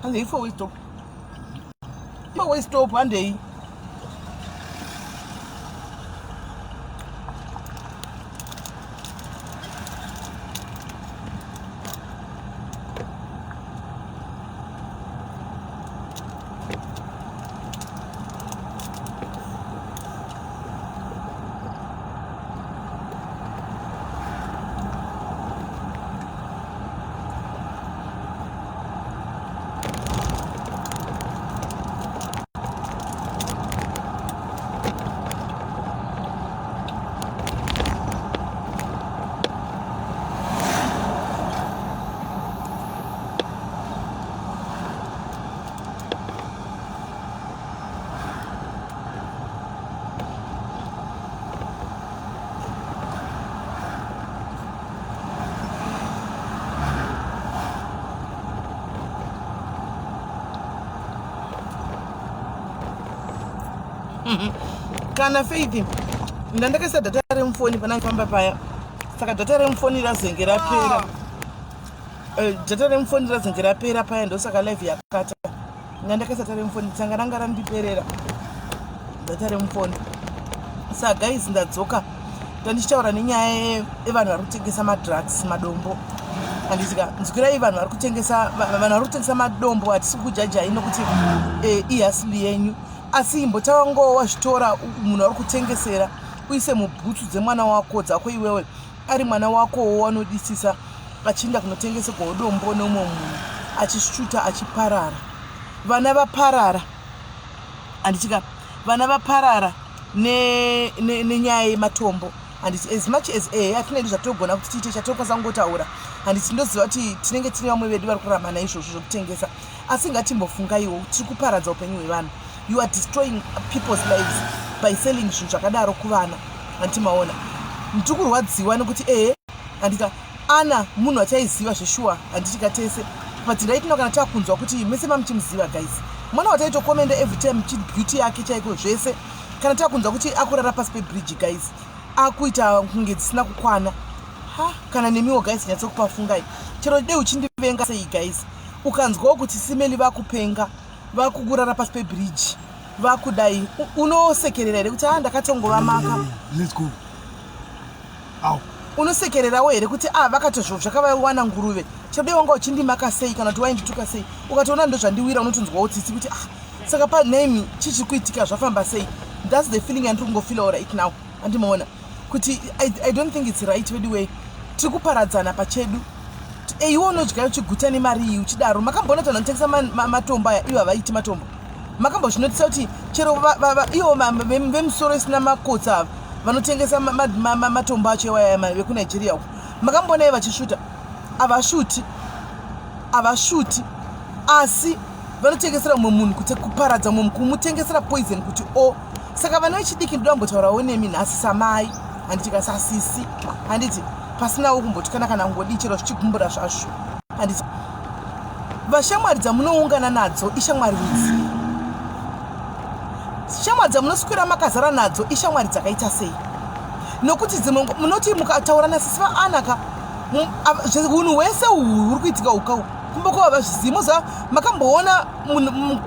Handei for we stop. For we stop handei. Kana Faith, ndandakaisa data remufoni panandifamba paya, saka data remufoni razenge rapera. Data remufoni razenge rapera paya, ndosaka live yakata. Ndandakaisa data remufoni, tsanga ranga randiperera data remufoni. Saka guys, ndadzoka tandichitaura nenyaya yevanhu vari kutengesa madrugs, madombo, handitika? Nzwirai vanhu vari kutengesa, vanhu vari kutengesa madombo, hatisi kukujajai nokuti ihustle yenyu, asi imbotawangowo wazvitora munhu ari kutengesera, uise mubhutsu dzemwana wako, dzako iwewe, ari mwana wakowo wanodisisa, achiinda kunotengeserwawo dombo neumwe munhu, achisvuta, achiparara. Vana vaparara, handitika? Vana vaparara nenyaya yematombo, handiti? As much as hatinedi zvatogona kuti tiite, chatokwanisa kungotaura, handiti? Ndoziva kuti tinenge tine vamwe vedu vari kurarama naizvozvo zvokutengesa, asi ngatimbofungaiwo, tiri kuparadza upenyu hwevanhu. You are destroying people's lives by selling zvinhu zvakadaro kuvana, handiti? Maona, ndiri kurwadziwa nekuti ehe, handika, ana munhu achaiziva zveshuwa, handitika tese, but ndaitino kana takunzwa kuti mese mamuchimuziva guys, mwana wataitokomenda every time, beauty yake chaiko, zvese, kana takunzwa kuti akurara pasi pebridge guys, akuita kunge dzisina kukwana. Ha, kana nemiwo guys, nyatsokupafungai. Chero dei uchindivenga sei guys, ukanzwawo kuti simeli vakupenga, vakukurara pasi pebridge, vakudai, unosekerera here kuti a ndakatongova maka? Let's go. Au. Unosekererawo here kuti a vakatozvo zvakavawana nguruve? Chero dei wanga uchindimaka sei kana kuti waindituka sei, ukatoona ndo zvandiwira, unotonzwawo tsitsi kuti ah, saka panemi chichiri kuitika, zvafamba sei? That's the feeling yandiri kungofilawo right now. Andimaona kuti I don't think it's right veduway, tiri kuparadzana pachedu. Iwe unodya uchiguta nemari iyi uchidaro. Makamboona kuti vanotengesa matombo aya, ivo havaiti matombo? Makambozvinotisa kuti chero ivo vemusoro isina makotsi ava vanotengesa matombo acho iwaya vekuNigeria uko, makamboonai vachisvuta? Havasvuti, havasvuti, asi vanotengesera mumwe munhu kuti kuparadza mumwe, kumutengesera poison kuti o. Saka vana vechidiki, ndoda kumbotaurawo nemi nhasi samai, handiti ka, sasisi, handiti? Pasinawo kumbotukana kana kungodii, chero zvichigumbura zvazvo, handiti? Vashamwari dzamunoungana nadzo ishamwari rudzi? Shamwari dzamunoswera makazara nadzo ishamwari dzakaita sei? Nokuti dzimwe munoti mukataura nasisi vaanaka, unhu hwese uhu huri kuitika uka kumba kwava vazvizivi. Moziva, makamboona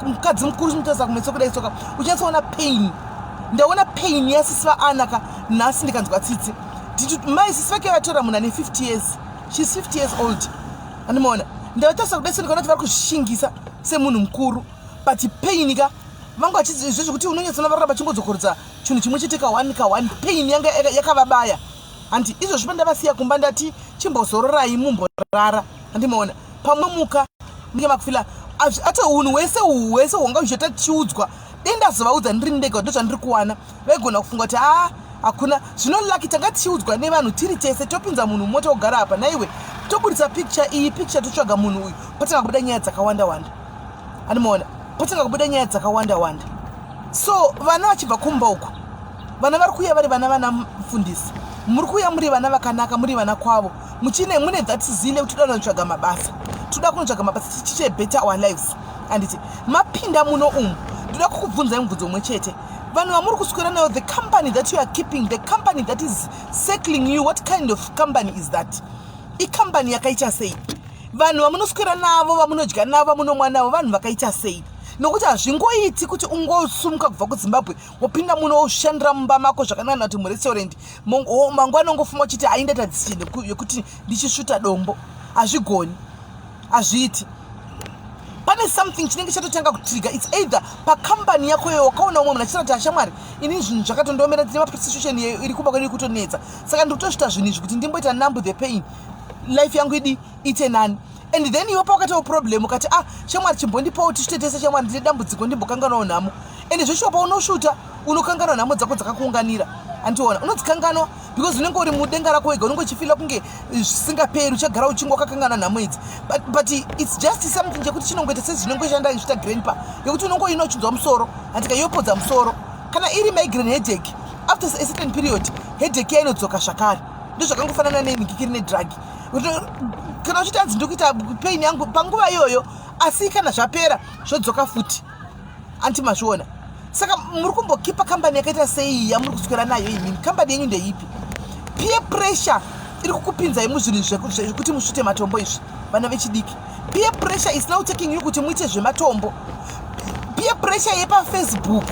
mukadzi mukuru chinotarisa kumeso kudai soka, uchanyatsoona pain. Ndaona pain yasisi vaanaka nhasi, ndikanzwa tsitsi. Mai sisi vake vatora munhu ane 50 years. She's 50 years old, andimaona? Ndavatarisa kudai so, ndikaona kuti vari kuzvishingisa semunhu mukuru, but pain ka vanga vachizve zvekuti unonyatsoona varora vachingodzokorodza chinhu chimwe chete ka1 ka1. Pain yanga yakavabaya, handi? Izvozvi pandavasiya kumba, ndati chimbozororai, mumborara, handimaona? Pamwe muka ndinge makufila ato unhu hwese uhu hwese hwanga huchiita tichiudzwa. Dei ndazovaudza ndiri ndega ndo zvandiri kuwana, vaigona kufunga kuti a hakuna zvino. Lucky tanga tichiudzwa nevanhu tiri tese, topinza munhu mumota wogara apa naiwe, toburitsa picture iyi, picture, totsvaga munhu uyu, patanga kubuda nyaya dzakawanda wanda, andimaona? Patanga kubuda nyaya dzakawanda wanda. So vana vachibva kumba uku, vana vari kuuya vari vana, vana mufundisi, muri kuuya muri vana vakanaka, muri vana kwavo, muchine mune that zeal yekuti toda kunotsvaga mabasa, toda kunotsvaga mabasa tichiche better our lives, handiti? Mapinda muno umu, ndoda kukubvunzai mubvunzo umwe chete. Vanhu vamuri kuswera nayo, the company that you are keeping, the company that is circling you, what kind of company is that? Icompany yakaita sei? Vanhu vamunoswera navo, vamunodya navo, vamunomwa navo, vanhu vakaita sei? Nokuti hazvingoiti kuti ungosumuka kubva kuZimbabwe wopinda muno woshandira mumba mako zvakanaka kuti murestaurant, mangwana ungofuma uchiti aindaita decision yekuti ndichisvuta dombo. Hazvigoni, hazviiti. Pane something chinenge chatotanga kutrigger. It's either pakambani yako iyo wakaona umwe munhu achitaura kuti ashamwari, ini zvinhu zvakatondiomera, ndine maprostitution iri kumba kwedu iri kutonetsa, saka ndiri kutosvita zvinhu izvi kuti ndimboita numb the pain, life yangu idi ite nani. And then iwe pawakaitawo problem ukati, "Ah, shamwari, chimbondipawo tichite shamwari, ndine dambudziko, ndimbokanganwawo nhamo." Ende zveshuwa paunosvuta unokanganwa nhamo dzako dzakakuunganira. Andiona unodzikanganwa because unenge uri mudenga rako wega, unenge uchifila kunge zvisingaperi, uchagara uchinge wakakanganwa nhamo idzi. But it's just something chekuti chinongoita sezvinongoshanda zviita grandpa yekuti unongoina uchinzwa musoro, handika yopodza musoro. Kana iri migraine headache, after a certain period headache yainodzoka zvakare. Ndozvakangofanana nenhikikiri nedrug. Kana uchiti anzi ndikuita pain yangu panguva iyoyo, asi kana zvapera zvodzoka futi. Anti mazviona? Saka muri kumbokipa kambani yakaita sei yamuri kuswera nayo imini? Kambani yenyu ndeipi? Peer pressure iri kukupinzai muzvinhu zvekuti musvute matombo izvi. Vana vechidiki, peer pressure is now taking you kuti muite zvematombo. Peer pressure yepaFacebook,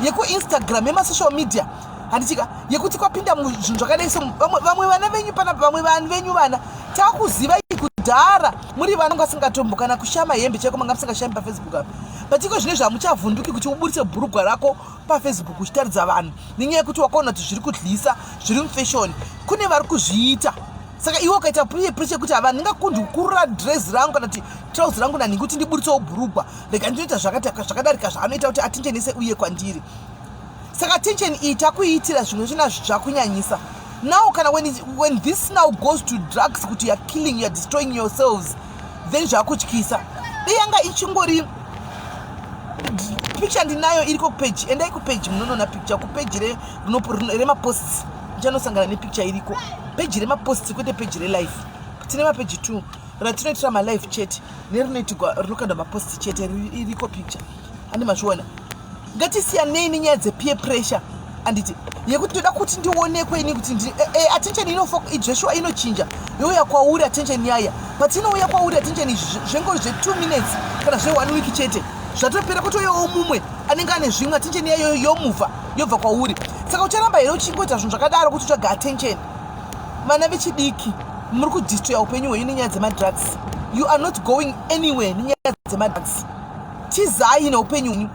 yekuInstagram, yemasocial media, handitika, yekuti kwapinda muzvinhu zvakadai so. Vamwe vana venyu panapa, vamwe vanhu venyu, vana taakuzivai kudhara muri vana ngasingatombo kana kushama hembe chaiko manga musingashami paFacebook apa. But iko zvino zvamuchavhunduki kuti uburitse bhurugwa rako paFacebook uchitaridza vanhu nenyaya yekuti wakaona kuti zviri kudlisa, zviri mufashion, kune vari kuzviita. Saka iwe ukaita peer pressure yekuti hava ndingakundi kukurura dress rangu kana kuti trouser rangu nanhingi kuti ndiburitsewo bhurugwa, rega ndinoita zvakadarika zvaanoita kuti attention yese uye kwandiri. Saka attention iyi takuiitira zvimwe zvina zvakunyanyisa now. Kana when this now goes to drugs, kuti you are killing, you are destroying yourselves, then zvakutyisa. Dei yanga ichingori picture ndinayo, iriko kupage. Endai kupage munonoona picture kupage remaposts, muchanosangana nepicture iriko, peji remaposts, kwete peji relive. Tine mapeji 2, ratinoitira malive chete nerinoitirwa rinokanda maposts chete. Iriko picture, handi mazviona? Ngatisiyanei nenyaya dzepeer pressure, anditi, yekuti ndoda kuti ndionekwe ini kuti attention Joshua inochinja, youya kwauri attention yaya. But inouya kwauri attention izvi zvengori zve2 minutes kana zve1 week chete, zvatopera, kutoyawo mumwe anenge ane zvimwe, attention yayo yomuvha, yobva kwauri. Saka ucharamba here uchingoita zvinhu zvakadaro kuti utsvaga attention? Vana vechidiki, muri kudestroya upenyu hwenyu nenyaya dzemadrugs. You are not going anywhere nenyaya dzemadrugs. Tizai neupenyu hwenyu.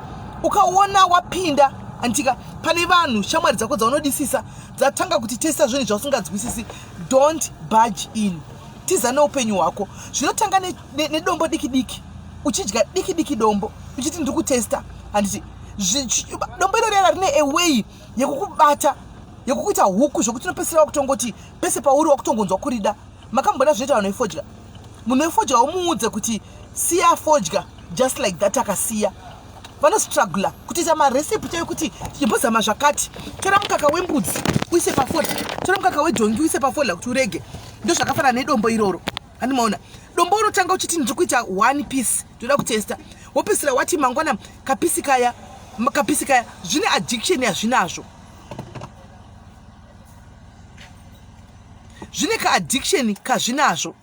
Ukaona wapinda, anditika, pane vanhu, shamwari dzako dzaunodisisa dzatanga kuti testa zvinhu zvausinganzwisisi, don't budge in. Tiza neupenyu hwako. Zvinotanga nedombo diki diki, uchidya diki diki dombo uchiti ndiri kutesta, handiti? Dombo iro rera rine a way yekukubata, yekukuita huku, zvokuti unopedzisira wakutongoti pese pauri wakutongonzwa kurida. Makambona zvinoita vanhu vefodya? Munhu wefodya umuudze kuti siya fodya, just like that akasiya. Vanostrugla kutoita marecipe chaiyo kuti chimbozama zvakati, tora mukaka wembudzi uise pafodya, tora mukaka wedhongi uise pafodya kuti urege. Ndo zvakafanana nedombo iroro, handimaona? Dombo unotanga uchiti ndiri kuita one piece, ndoda kutesta, wopedzisira wati mangwana kapiece kaya, kapiece kaya. Zvine addiction yazvinazvo, zvine kaaddiction kazvinazvo,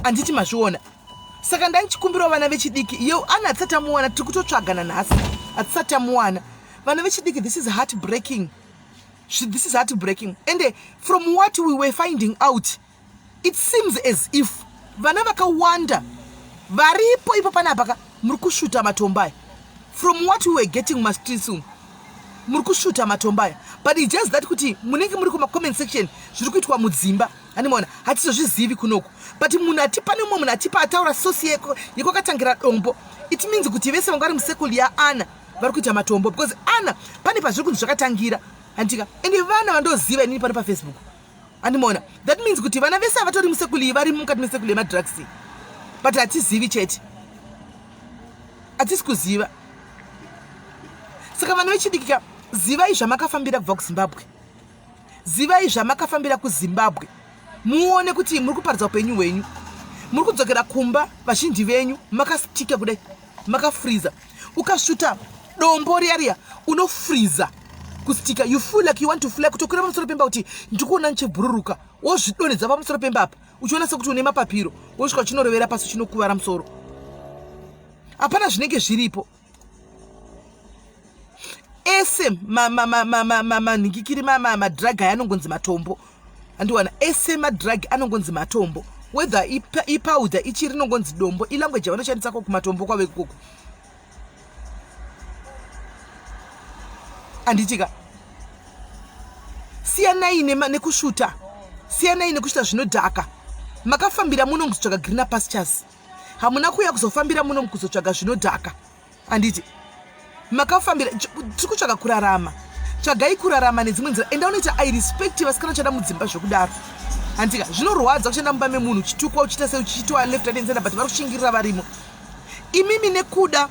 handiti mazviona? Saka ndandichikumbirawo vana vechidiki, yo ana hatisati tamuwana, tiri kutotsvagana nhasi, hatisati tamuwana. Vana vechidiki, this is heart breaking, this is heart breaking. And from what we were finding out, it seems as if vana vakawanda varipo ipo panapa ka muri kusvuta matombo aya. From what we were getting mumastreets umu, muri kusvuta matombo aya, but it's just that kuti munenge muri kumacomment section, zviri kuitwa mudzimba, handimaona, hatizozvizivi kunoku. But munhu atipa, nemumwe munhu atipa ataura source yekwakatangira dombo, it means kuti vese vanga vari mucircle yaana vari kuita matombo, because ana pane pazviri kunzi zvakatangira, handika? Ende vana vandoziva inini pano paFacebook, handimaona? That means kuti vana vese havatori mucircle iyi, vari mukati mecircle yemadrugs, but hatizivi chete, hatisi kuziva. Saka vana vechidiki, zivai zvamakafambira kubva kuZimbabwe, zivai zvamakafambira kuZimbabwe, muone kuti muri kuparadza upenyu hwenyu. Muri kudzokera kumba, vazhinji venyu makastika kudai, makafriza. Ukasvuta dombo riya riya, unofriza, kustika, you feel like you want to fly, kutokwira pamusoro pemba kuti ndikuona ndichibhururuka, wozvidonhedza pamusoro pemba apa. uchiona sekuti une mapapiro wosvika uchinorovera pasi uchinokuvara musoro. Hapana zvinenge zviripo. Ese manhingikiri madrug aya anongonzi matombo. Andiwana ese madrug anongonzi matombo. Whether ipowder ichi rinongonzi dombo, ilanguage yavanoshandisa ko kumatombo kwave ikoko. Anditika. Siyanai nekusvuta. Siyanai nekusvuta zvinodhaka. Makafambira muno kuzotsvaga greener pastures. Hamuna kuuya kuzofambira muno kuzotsvaga zvinodhaka. Handiti makafambira tiri kutsvaga kurarama. Tsvagai kurarama nedzimwe nzira. Enda unoita I respect vasikana vachada mudzimba zvekudaro. Handika zvinorwadza kushanda mumba memunhu uchitukwa uchiita sei uchiitwa left right and center but vari kushingirira varimo. Imimi nekuda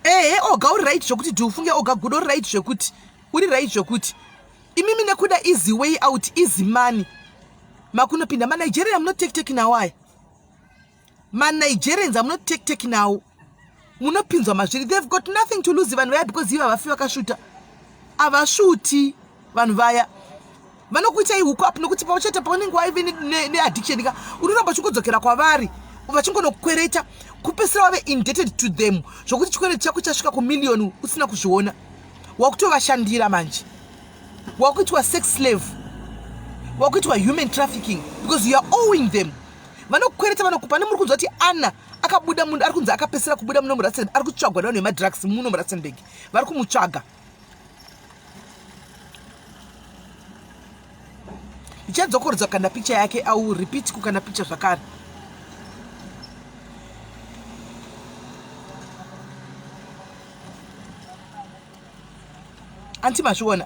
ehe oga uri right zvekuti dhufunge oga gudo uri right zvekuti uri right zvekuti imimi nekuda easy way out easy money makunopinda manigeria munotektek nawo aya manigerians amunotektek nawo munopinzwa mazviri they've got nothing to lose vanhu vaya because ivo havafi vakasvuta havasvuti vanhu vaya vanokuitai hook up nokuti pauchaita paunenge waive neaddiction ka unoramba uchingodzokera kwavari vachingonokwereta kupesera wave indebted to them zvokuti chikwereti chako chasvika kumillion usina kuzviona wakutovashandira manje wakuitwa sex slave wakuitwa human trafficking because you are owing them vanokwereta vanokupa nemuri kunzwa kuti anna akabuda munhu ari kunzi akapesera kubuda muno murustenburg ari kutsvagwa nevanhu vemadrugs muno murustenburg vari kumutsvaga ndichadzokorodza kukanda picha yake au repeat kukanda picha zvakare anti mazviona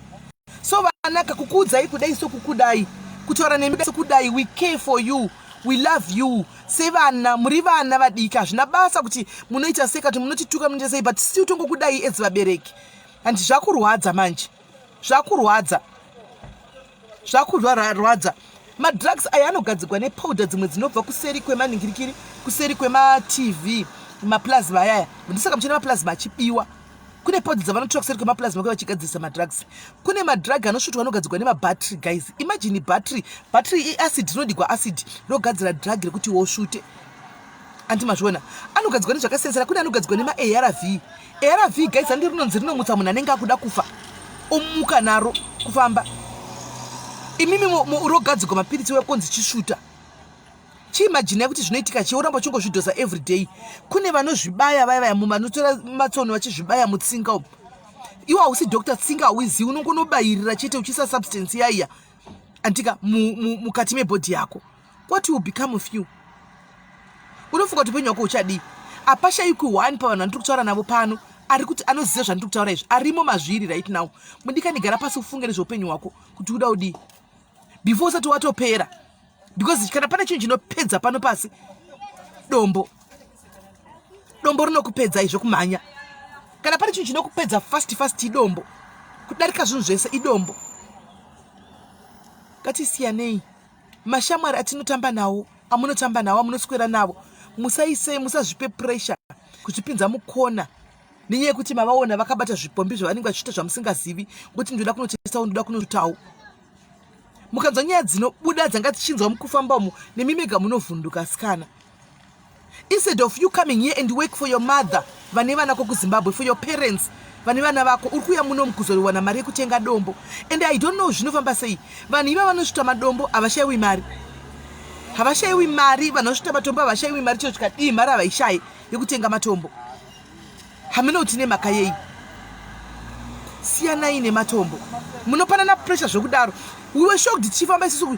so vanaka kukuudzai kudai sokukudai kutaura nemi sokudai we care for you we love you sevana muri vana vadiki hazvina basa kuti munoita sei kati munotituka munoita sei but still tongokudai as vabereki and zvakurwadza manje zvakurwadza zvakurwadza madrugs aya anogadzirwa nepowder dzimwe dzinobva kuseri kwemaningirikiri kuseri kwematv maplasma ayaya ndisaka muchiona maplasma achibiwa kune powder dzavanotora kuseri kwemaplasma kuya vachigadzirisa madrugs kune madrug anosvutwa anogadzirwa nemabattery guys imagine battery battery iacid rinodigwa acid rogadzira drug rekuti wosvute anti mazviona anogadzirwa nezvakasiyana kune anogadzirwa nemaarv arv guys andi rinonzi rinomutsa munhu anenge akuda kufa omuka naro kufamba imimi rogadzirwa mapiritsi wekonzi chisvuta chiimajinai kuti zvinoitika chii woramba uchingozvidhosa everyday kune vanozvibaya vaya vaya vanotora matsono vachizvibaya mutsinga umu iwe hausi doctor tsinga hauizivi unongonobayirira chete uchiisa substance yaiya andika mukati mebhodhi yako what will become of you unofunga kuti upenyu hwako uchadii apashaikwi one pavanhu vandiri kutaura navo pano ari kuti anoziva zvandiri kutaura izvi arimo mazviri right now mudikani gara pasi ufunge nezveupenyu hwako kuti uda udii before usati watopera because kana pane chinhu chinopedza pano pasi dombo dombo rinokupedza izvo kumhanya kana pane chinhu chinokupedza fast fast idombo kudarika zvinhu zvese idombo ngatisiyanei mashamwari atinotamba nawo amunotamba nawo amunoswera navo musaisei musazvipe pressure kuzvipinza mukona nenyaya yekuti mavaona vakabata zvipombi zvavanenge vachiita zvamusingazivi ngokuti ndoda kunotestawo ndoda kunotutawo mukanzwa nyaya dzinobuda dzanga dzichinzwa mukufamba umu nemi mega munovhunduka asikana instead of you coming here and work for your mother vane vana ko kuzimbabwe for your parents vane vana vako uri kuuya muno mukuzoriwana mari yekutenga dombo and i don't know zvinofamba sei vanhu iva vanosvita madombo havashayiwi mari havashayiwi mari vanhu vanosvita matombo havashayiwi mari chero chikadii mari havaishayi yekutenga matombo hameno kuti nemhaka yei siyanai nematombo munopanana pressure zvekudaro we were shocked tichifamba isusu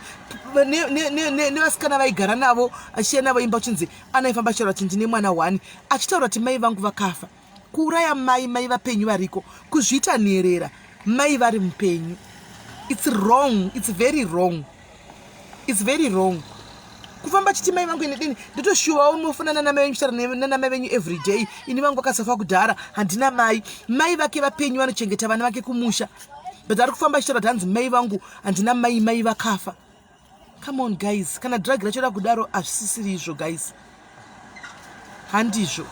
nevasikana vaigara navo achiya navo imba uchinzi anaifamba achitaura kuti ndine mwana one achitaura kuti mai vangu vakafa kuuraya mai mai vapenyu variko kuzviita nherera mai vari mupenyu it's wrong it's very wrong it's very wrong kufamba chiti mai vangu inedini ndotoshuvawo munofanana namai venyu chitara nanamai venyu every day ini vangu vakasafa kudhara handina mai mai vake vapenyu vanochengeta vana vake kumusha but ari kufamba achitaura kuti hanzi mai vangu handina mai mai vakafa come on guys kana drug racho rakudaro hazvisisiri izvo guys handizvo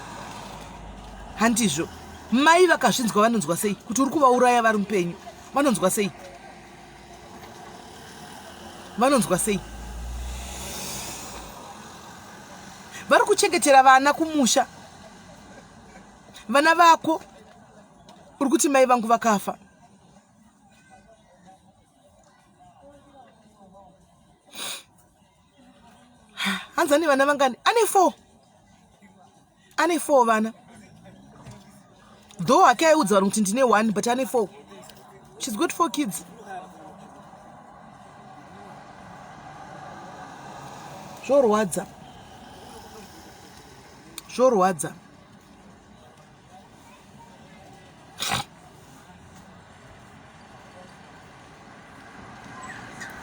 handizvo mai vakazvinzwa vanonzwa sei kuti uri kuvauraya vari mupenyu vanonzwa sei. Vanonzwa sei? Vari kuchengetera vana kumusha. Vana vako uri kuti mai vangu vakafa. Hanzi ane vana vangani? Ane 4. Ane 4 vana. Though hake aiudza vanhu kuti ndine 1 but ane 4. She's got 4 kids. Zvorwadza. Zvorwadza.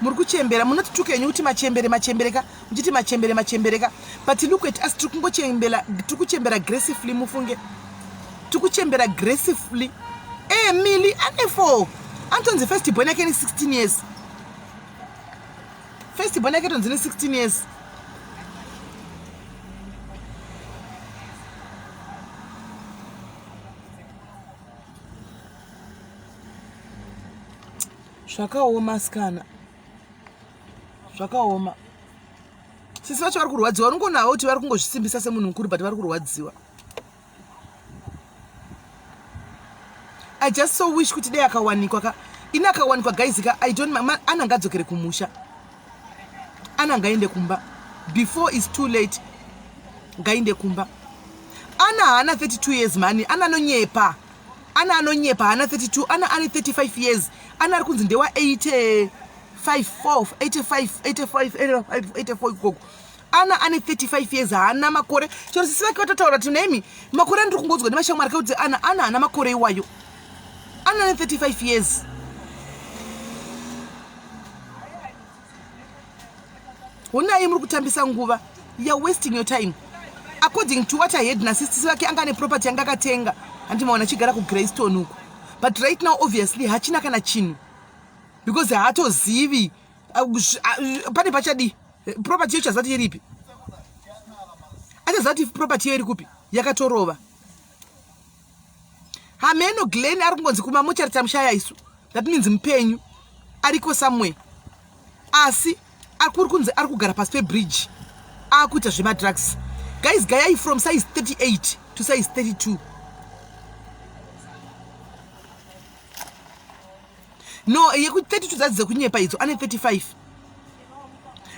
Muri kuchembera munotituka henyu kuti machembere machembereka muchiti machembere machembereka but look at us tiri kungochembera tiri kuchembera gracefully mufunge tiri kuchembera gracefully Emily ane 4 anotonzi first born yake ne 16 years first born yake tonzi ne 16 years Zvakaoma asikana, zvakaoma. Sisi vacho vari kurwadziwa, unongonavo kuti vari kungozvisimbisa semunhu mukuru but vari kurwadziwa. I just so wish kuti dai akawanikwa ka ini akawanikwa guys ka I don't ana ngadzokere kumusha ana ngaende kumba before is too late ngaende kumba ana haana 32 years mani ana anonyepa Ana anonyepa haana 32 ana ane 35 years ana ari kunzi ndewa 85 4 85 85 85 84 ikoko ana ane 35 years haana makore chero sisi vake vatotaura kuti nemi makore andiri kungodzwa nemashamwari ke kuti ana ana haana makore iwayo ana ane 35 years Honai muri kutambisa nguva. You're wasting your time. According to what I heard nasistisi vake anga ane property yanga akatenga. Hanti maona achigara kuGreystone uko. But right now obviously hachina kana chinhu. Because haatozivi pane pachadii. Property yacho azati iripi? Achaziva kuti property iyo iri kupi? Yakatorova. Hameno Glen ari kungonzi kumamochari tamushaya isu. That means mupenyu ariko somewhere. Asi akuri kunzi ari kugara pasi pebridge akuita zvemadrugs. Guys, gayai from size 38 to size 32. No, yeku 32 dzadzi dzekunyepa idzo ane 35.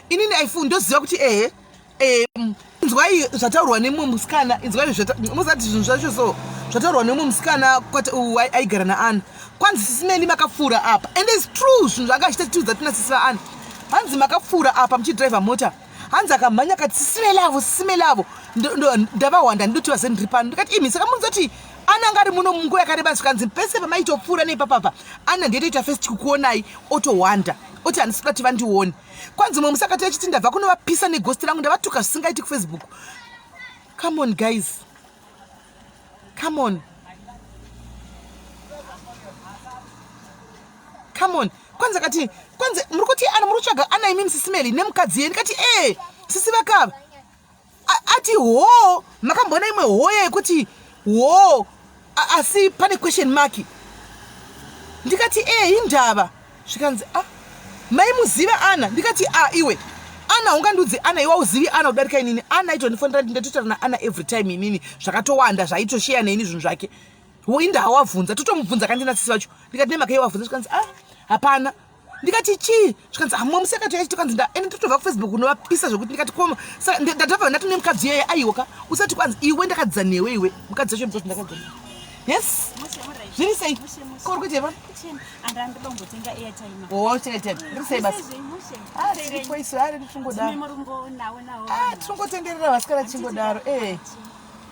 Inini aifu ndoziva kuti ehe inzwai zvataurwa nemumwe musikana inzwai muzati zvinhu zvacho so zvataurwa nemumwe musikana aigara naana kwanzi sisi meli makapfuura apa and its true zvinhu zvanga achiita tiudza tina sisi vaana hanzi makapfuura apa muchidriver mota hanzi akamhanya akati sisi meli avo sisi meli avo ndavahwanda ndinoti vaze ndiri pano ndikati imi saka munozati ana anga ari muno munguva yakareba zvikanzi pese pamaitopfuura neipapapa ana ndiyetoita first kukuonai otohwanda oti handisi kuda kuti vandione kwanzi mumwe musi akati achiti ndabva kunovapisa negosti rangu ndavatuka zvisingaiti kufacebook come on guys come on come on kwanzi akati kwanzi muri kuti ana muri kutsvaga ana imi msisimeli nemukadzi ye ndikati ee sisi vakava ati hoo makamboona imwe hoya yekuti hoo asi pane question mark ndikati e indava zvikanzi a ah, maimuziva ana ndikati a ah, iwe ana ungandiudzi ana iwe auzivi ana kudarika inini ana aitondifonera ndatotaura naana every time inini zvakatowanda zvaitosheya neini zvinhu zvake woinda hawabvunza totomubvunza kandina sisi vacho ndikati nemhaka iye wabvunza zvikanzi a ah, hapana ndikati chii zvikanzi hamwe musi akati achiti kanzi ende totobva kufacebook unovapisa zvekuti ndikati koma saka ndatobva ndati nemukadzi iyeye aiwa ka usati kwanzi iwe ndakadzidza newe iwe mukadzi wacho mukadzi ndakadzidza yes zviri sei ko uri kuitei pano oh tenga airtime riri sei basa ah tiripo isu ari tingodaro ah tinongotenderera vasikana tichingodaro eh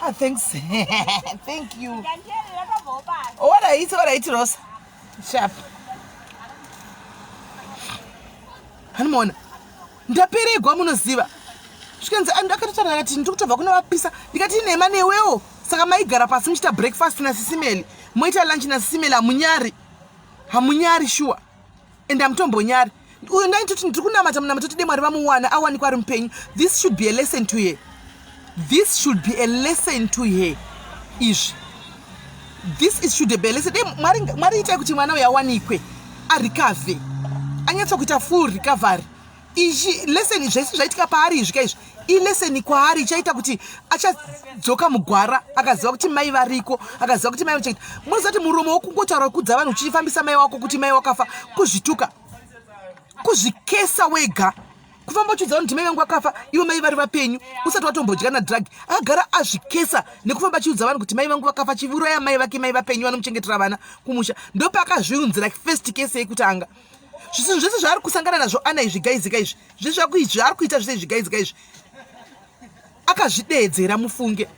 ah thanks thank you all right all right rosa Sharp. Hanimaona. Ndaperegwa munoziva. Zvikanzi akatotaura akati ndiri kutobva kunovapisa. Ndikati inhema newewo. Saka maigara pasi muchiita breakfast nasisimeli. Moita lunch nasisimeli hamunyari. Hamunyari shuwa. And hamutombonyari. Uyu ndaitoti ndiri kunamata munamato tide Mwari vamuwana awanikwa ari mupenyu. This should be a lesson to her. This should be a lesson to her. Izvi. This is should be a lesson. Dai Mwari Mwari itai kuti mwana uyu awanikwe. Arikave. Anyatso kuita full recovery. Izvi lesson zvese zvaitika paari izvi kaizvi ilesson kwaari ichaita kuti achadzoka mugwara akaziva kuti mai variko, akaziva kuti mai vachengeta. Munoziva kuti muromo wokungotaura kudza vanhu uchifambisa mai wako kuti mai wakafa, kuzvituka, kuzvikesa wega, kufamba uchiudza vanhu kuti mai vangu vakafa ivo mai vari vapenyu usati watombodya nadrug. Akagara azvikesa nekufamba achiudza vanhu kuti mai vangu vakafa, achiuraya mai vake, mai vapenyu vanomuchengetera vana kumusha. Ndopaakazviunzira first case yekutanga. Zvisinhu zvese zvaari kusangana nazvo ana izvi gaizika izvi zvese zvaari kuita zvese izvi gaizika izvi akazvideedzera mufunge.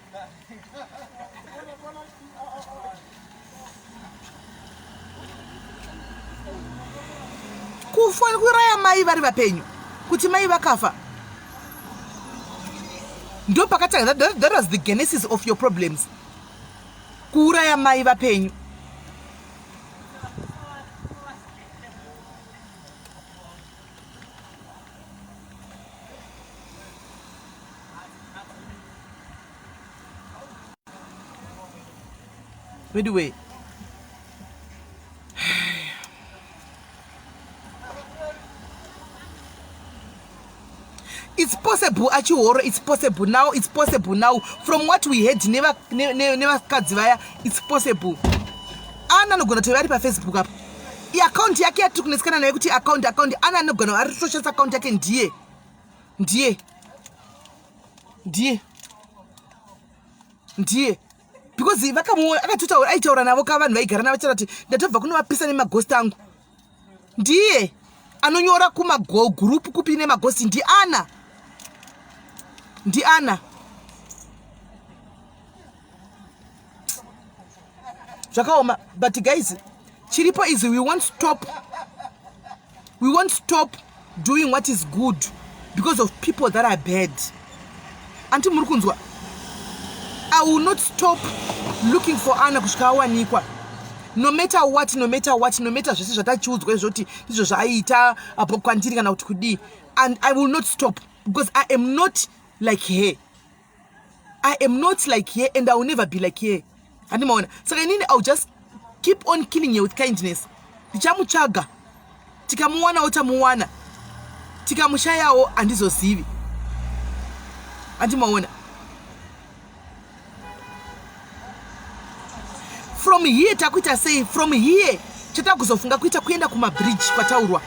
Kufa kuraya mai vari vapenyu kuti mai vakafa ndopakatanga. That was the genesis of your problems, kuuraya mai vapenyu. Anyway, it's possible achihoro, it's possible now, it's possible now from what we heard nevakadzi vaya, it's possible. Ana anogona kuti vari paFacebook apa, iaccount yake yatiri kunetsekana naye kuti account account ana anogona ari kutoshandisa account yake ndiye ndiye ndiye ndiye because vakamuona akatotaura, aitaura navo ka vanhu vaigara navo chara kuti ndatobva kunovapisa nemagost angu. Ndiye anonyora kumagroup kupi nemagosti, ndiana ndiana Zvakaoma, but guys, chiripo is we won't stop, we won't stop doing what is good because of people that are bad. Anti muri kunzwa? I will not stop looking for Ana kusvika awanikwa, no matter what, no matter what, no matter zvese zvatachiudzwa izvoti ndizvo zvaaiita apo kwandiri kana kuti kudii. And I will not stop because I am not like her. I am not like her and I will never be like her. Handimaona. Saka inini I will just keep on killing her with kindness. Ndichamutsvaga, tikamuwanawo tamuwana, tikamushayawo handizozivi. Handimaona. From here takuita sei? From here chatakuzofunga kuita kuenda kumabridge kwataurwa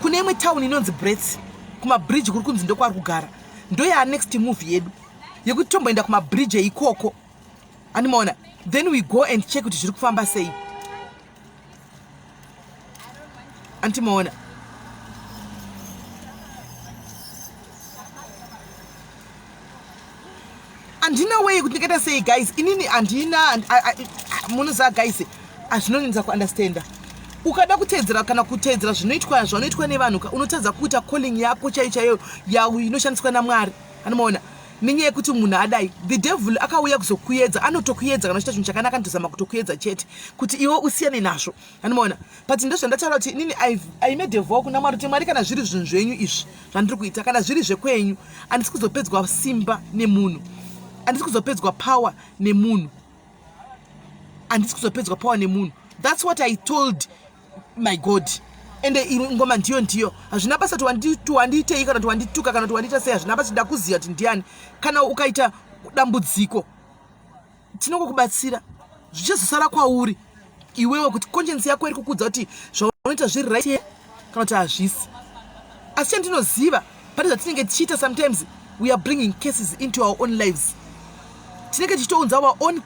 kune imwe town inonzi Brets. Kumabridge kuri kunzi ndokwari kugara, ndoya next move yedu yekuti tomboenda kumabridge ikoko. Andimaona, then we go and check kuti zviri kufamba sei. Andimaona, handina way kuti ndikaita sei guys. Inini handina, munoziva guys, hazvinonetsa kuunderstanda. Ukada kuteedzera kana kuteedzera zvinoitwa zvanoitwa nevanhu, unotadza kuita calling yako chaiyo chaiyo yau inoshandiswa naMwari. Anomaona, nenyaya yekuti munhu adai, the devil akauya kuzokuedza, anotokuedza kana uchiita chinhu chakanaka, anotozama kutokuedza chete kuti iwe usiyane nazvo. Anomaona, but ndozvandataura kuti inini I made a vow kuna Mwari kuti Mwari, kana zviri zvinhu zvenyu izvi zvandiri kuita, kana zviri zvekwenyu, handisi kuzopedzwa simba nemunhu, handisi kuzopedzwa power nemunhu, handisi kuzopedzwa power nemunhu. That's what I told my God. Ende ngoma ndiyo ndiyo, hazvina basa kuti wandiitei kana kuti wandituka kana kuti wandiita sei, hazvina basa. Ndakuziva kuti ndiani. Kana ukaita dambudziko, tinongokubatsira. Zvichazosara kwauri iwewe kuti conscience yako iri kukudza kuti zvaunoita zviri right kana kuti hazvisi. Asi chandinoziva, pane zvatinenge tichiita, sometimes we are bringing cases into our own lives. Tinenge tichitounza our own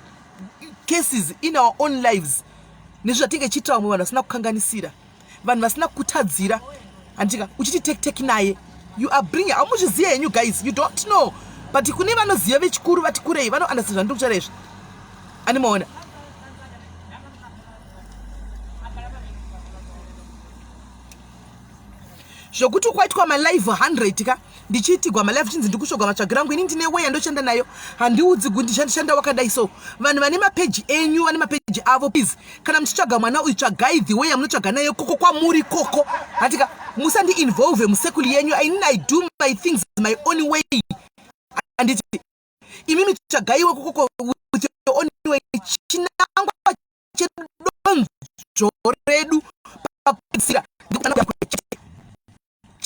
cases in our own lives nezvo zvatinenge tichiitira vamwe vanhu vasina kukanganisira, vanhu vasina kutadzira. Handika uchiti tek tek naye, you are bringing, hamuzvizive henyu guys, you don't know, but kune vanoziva vechikuru vati kurei vanounderstand zvandiri kutaura izvi. Animaona, zvokuti kwaitwa malive 100 ka, ndichiitigwa malive chinzi ndikushogwa matsvagiro angu. Ini ndine way yandoshanda nayo, handiudzi kuti ndishanda wakadai. So vanhu vane mapeji enyu, vane mapeji avo, please, kana muchitsvaga mwana uyu, tsvagai the way yamunotsvaga nayo koko kwamuri koko. Hatika musandi-involve musekuli yenyu. Inini I do my things my own way. Handiti imimi tsvagaiwe kokoko with your own way. Chinangwa chedonzvo redu pakupedzisira.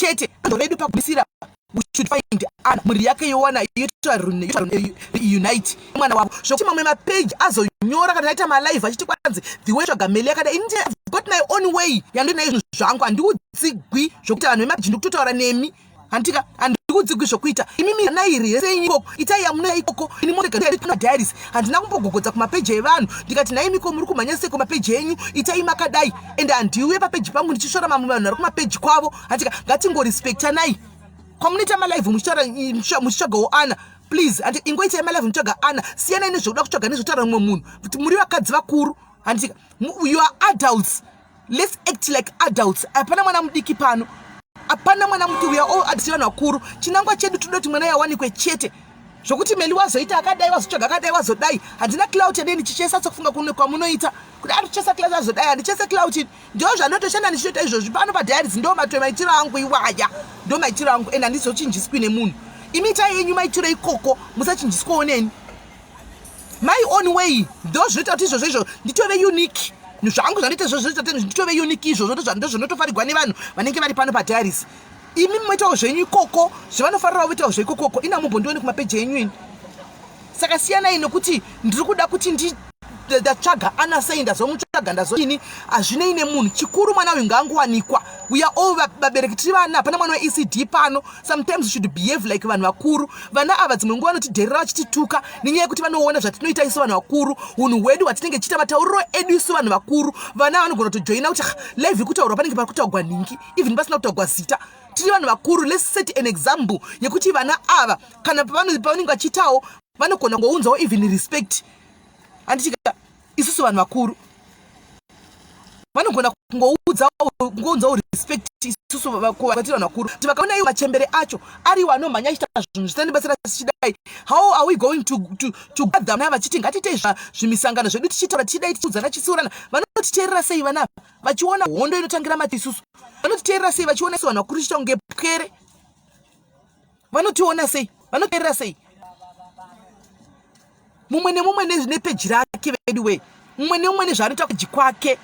Chete redu pakumisira, we should find Ana, mhuri yake yowana yoita unite mwana wavo. Zvokuti mamwe mapeji azonyora kana aita malive achiti kwanzi the way tsvaga Meli yakadai, ini I've got my own way yandinayo zvinhu zvangu. Handiudzigwi zvokuti vanhu vemapeji, ndikutotaura nemi handitika, handikudzigwi zvokuita. Imimi nairi yese ikoko, itai yamunoya ikoko. Ini morega diaries, handina kumbogogodza kumapeji evanhu ndikati, "Naimiko muri kumhanya sei kumapeji enyu? Itai makadai." Ende handiuye papeji pangu ndichisvora mamwe vanhu vari kumapeji kwavo, handika. Ngatingorespectanai kwamunoita malive muchitsvagawo Ana. Please, handi ingoitai malive muchitsvaga Ana. Siyanai nezvekuda kutsvaga nezvekutaura mumwe munhu kuti muri vakadzi vakuru, handika. You are adults, let's act like adults. Hapana mwana mudiki pano, hapana mwana mudiki. We are all adults, vanhu vakuru. Chinangwa chedu toda kuti mwana yawanikwe chete. Zvokuti Meli wazoita akadai, wazotsvaga akadai, wazodai, handina clout yadei ndichichesa sekufunga kuno kwamunoita kuti arichesa clout azodai. Handichese clout, ndo zvandotoshanda ndichitoita izvozvi pano padiaries. Ndo mato maitiro angu iwaya, ndo maitiro angu, and handizochinjiswi nemunhu. Imi itai yenyu maitiro ikoko, musachinjiswawo neni. My own way ndo zvinoita kuti izvozvo izvo nditove unique zvangu. Zvandoita izvozvo zvinoita kuti nditove unique. Izvozvo ndo zvinotofarigwa nevanhu vanenge vari pano padiaries. Imi moitawo zvenyu ikoko, zvavanofarirawo voitawo zveikokoko. Ina mumbondioni kumapeji enyu ini. Saka siyanai nokuti ndiri kuda kuti ndatsvaga Ana sei, ndazomutsvaga, ndazodini, hazvinei nemunhu. Chikuru mwana uyu ngaangowanikwa. We are all vabereki, tiri vana, hapana mwana weECD pano. Sometimes we should behave like vanhu vakuru. Vana ava dzimwe nguva vanotidherera vachitituka nenyaya yekuti vanoona zvatinoita isu vanhu vakuru, unhu hwedu hwatinenge tichiita, matauriro edu isu vanhu vakuru. Vana vanogona kutojoina kuti, "Ah, live ikutaurwa, panenge pari kutaurwa nhingi," even pasina kutaurwa zita. Tiri vanhu vakuru, let's set an example yekuti vana ava kana pavanenge vachiitawo vanogona kungounzawo even respect, handitika? Isusu vanhu vakuru vanogona kungounzawo respect isusu vatiri vanhu vakuru, kuti vakaona iwo machembere acho ariwo anomhanya achiita zvinhu zvisina zvichidai, how are we going to gather vana vachiti ngatiitei zvimisangano zvedu, tichitaura, tichidai, tichiudzana, tichitsiurana? Vanotiteerera sei vana ava vachiona hondo inotangira mati isusu? Vanotiteerera sei vachiona isu vanhu vakuru tichiita kunge pwere? Vanotiona sei? Vanoteerera sei? Mumwe nemumwe nepeji rake vedu we, mumwe nemumwe nezvaanoita kupeji kwake,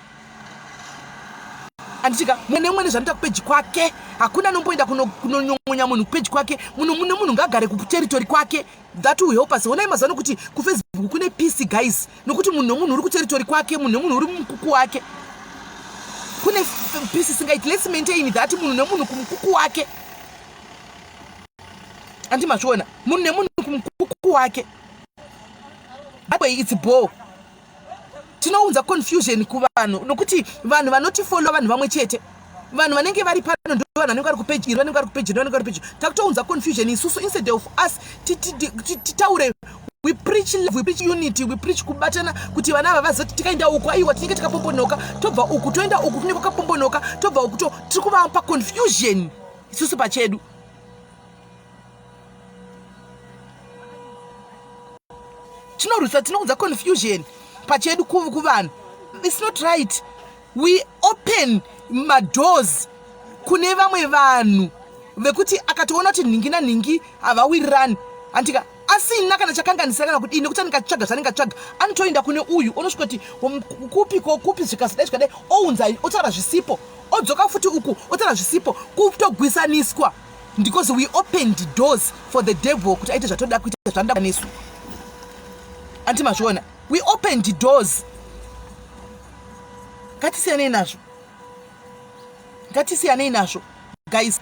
handitika? Mumwe nemumwe nezvaanoita kupeji kwake. Hakuna anomboenda kunonyongonya munhu kupeji kwake. Munhu nemunhu ngaagare kuterritory kwake. That will help us. Onai mazuva ano kuti kuFacebook kune peace, guys, nokuti munhu nemunhu uri kuterritory kwake, munhu nemunhu uri mumukuku wake. Kune peace isingaiti. Let's maintain that, munhu nemunhu kumukuku wake, handi mazviona? Munhu nemunhu kumukuku wake. That way it's bore. Tinounza confusion kuvanhu nokuti vanhu vanotifollow vanhu vamwe chete. Vanhu vanenge vari pano ndo vanhu vanenge vari kupeji iri, vanenge vari kupeji iri, vanenge vari kupeji. Takutounza confusion isusu instead of us titaure. We preach love, we preach unity, we preach kubatana, kuti vana ava vazoti tikaenda uku, aiwa, tinenge takapombonoka, tobva uku toenda uku, kunenge kwakapombonoka, tobva uku to tiri kuvapa confusion isusu pachedu. Tinorwisa, tinounza confusion pachedu kuvanhu. It's not right. We open madoors kune vamwe vanhu vekuti akatoona kuti nhingi nanhingi havawirirani, handika, asina kana chakanganisa kana kudini, nekuti anenge achitsvaga zvaanenge atsvaga, anotoenda kune uyu, onosvika kuti, "Kupi ko kupi?" Zvikazodai zvikadai, ounza, otaura zvisipo, odzoka futi uku, otaura zvisipo, kutogwisaniswa, because we opened doors for the devil kuti aite zvatoda kuita, zvanoda nesu, anti mazviona? We opened doors. Ngatisiyanei nazvo, ngatisiyanei nazvo, guys.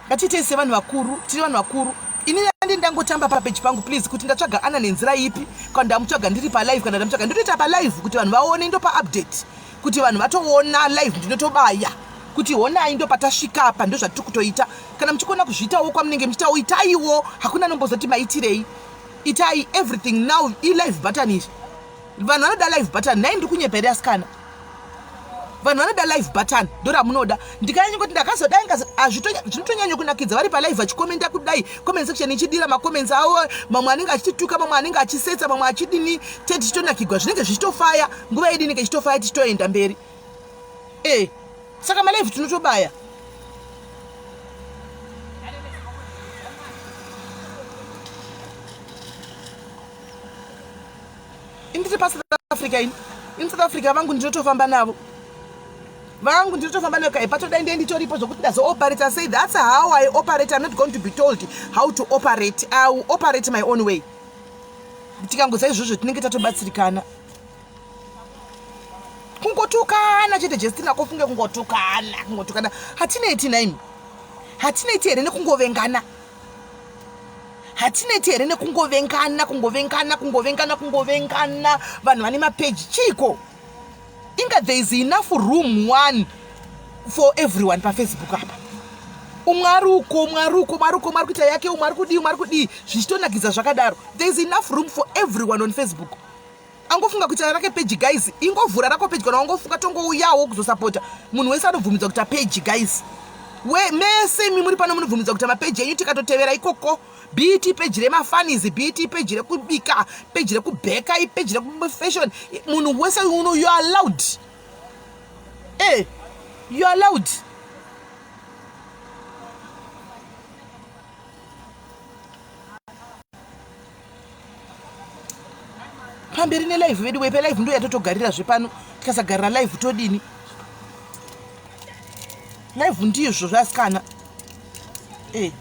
Ngatiitei sevanhu vakuru, tiri vanhu vakuru. Ini andi ndangotamba papeji pangu, please, kuti ndatsvaga Ana nenzira ipi, kana ndamutsvaga ndiri palive, kana ndamutsvaga ndotoita palive kuti vanhu vaone, ndopa update kuti vanhu vatoona live. Ndinotobaya kuti honai, ndo patasvika apa, ndo zvatiri kutoita. Kana muchikona kuzviitawo kwamunenge muchiitawo, itaiwo. Hakuna anombozoti maitirei. Itai everything now ilive button izvi. Vanhu vanoda live button. Nhai, ndiri kunyepa here, asikana? Vanhu vanoda live button, ndo ramunoda. Ndikanyanya kuti ndakazodai, zvinotonyanya kunakidza vari palive vachikomenda kudai, comment section ichidira macomments avo, mamwe anenge achitituka, mamwe anenge achisetsa, mamwe achidini, te tichitonakigwa. Zvinenge zvichitofaya, nguva yedu inenge ichitofaya, tichitoenda mberi. E, saka malive tinotobaya. Indiri paSouth Africa, ini in South Africa vangu ndinotofamba navo. Vangu ndinotofamba nekai patodai ndiye nditoripo zvokuti ndazooperata sei. That's how I operate. I'm not going to be told how to operate. I will operate my own way. Tikangoza izvozvo tinenge tatobatsirikana. Kungotukana chete Justina kofunge kungotukana, kungotukana. Hatineti naimi. Hatineti here nekungovengana? Hatineti here nekungovengana, kungovengana, kungovengana, kungovengana. Vanhu vane mapeji chiiko? Inga there is enough room one for everyone pafacebook apa. Umwe ari uko, umwe ari uko, umwe ari uko, umwe ari kuita yake, umwe ari kudii, umwe ari kudii, zvichitonakidza zvakadaro. There is enough room for everyone on Facebook. Angofunga kuita rake page guys, ingovhura rako page kana wangofunga tongouyawo kuzosapota. Munhu wese anobvumidzwa kuita page guys. We mese imi muri pano munobvumidzwa kuita mapeji enyu tikatotevera ikoko. Be it peji remafanis, be it peji rekubika, peji rekubheka, ipeji rekufashion. Munhu wese uno you are allowed. Eh, you are allowed. Pamberi nelive vedu wepe live ndo yatotogarira zvepano. Tikasagarira live todini? Live ndizvo zvasikana. Eh.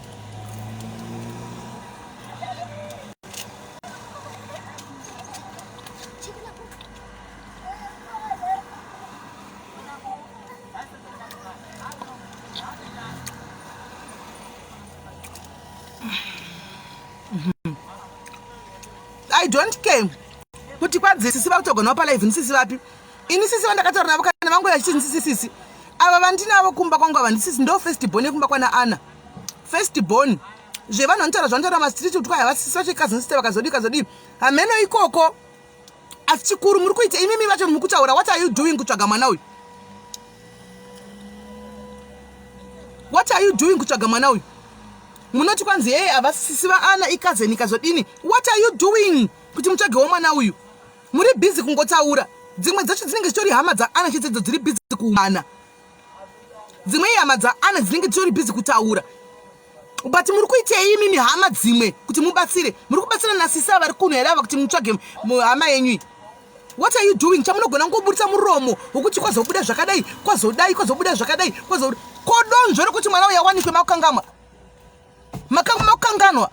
I don't care kuti kwanzi sisi vakutogonawo palive ndisisi vapi. Ini sisi vandakataura navo kana vangu vachiti ndisisi sisi ava vandinavo kumba kwangu ava ndisisi ndo first born yekumba kwana Anna. First born zvevanhu vanotaura zvanotaura mastreet kuti kwai havasisi vacho cousin sister vakazodii kazodii hameno ikoko. Asi chikuru muri kuita imimi vacho muri kutaura what are you doing kutsvaga mwana uyu? What are you doing kutsvaga mwana uyu? Munoti kwanzi hey havasisi vaana ikazeni ikazodini? What are you doing kuti mutsvagewo mwana uyu? Muri busy kungotaura. Dzimwe dzacho dzinenge dzitori hama dzaana chete idzo dziri busy kuumana. Dzimwe ihama dzaana dzinenge dzitori busy kutaura. But muri kuitei imimi hama dzimwe kuti mubatsire? Muri kubatsira nasisi ava vari kuno here ava kuti mutsvage hama yenyu iyi? What are you doing? Chamunogona kungoburitsa muromo wokuti kwazobuda zvakadai, kwazodai, kwazobuda zvakadai, kwazobuda. Ko donzvo rekuti mwana uyu awanikwe makukangamwa? Makukanganwa.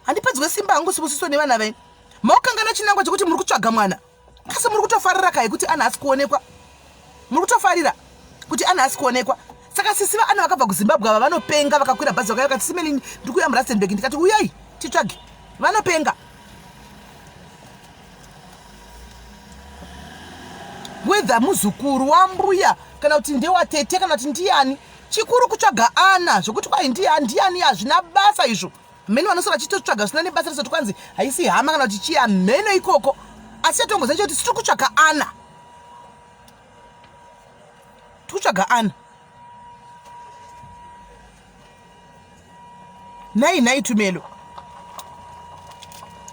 Handipedzwe simba hangu Sibusiso nevana venyu. Makukanganwa chinangwa chekuti muri kutsvaga mwana. Asi muri kutofarira kai kuti Ana asi kuonekwa? Muri kutofarira kuti Ana asi kuonekwa? Saka sisi vaAna vakabva kuZimbabwe ava vanopenga, vakakwira bhazi vakauya vakati Simeli ndiri kuuya muRustenburg, ndikati uyai titsvage. Vanopenga. Whether muzukuru wambuya kana kuti ndewatete kana kuti ndiyani, chikuru kutsvaga Ana zvekuti kwai ndiyani hazvina basa izvo. Mheno vanosara vachitotsvaga zvisina nebasa rese kuti kwanzi haisi hama kana kuti chii hamheno ikoko. Asi chatongoziva chekuti tiri kutsvaga Ana. Tiri kutsvaga Ana. Nhai nhai Tumelo.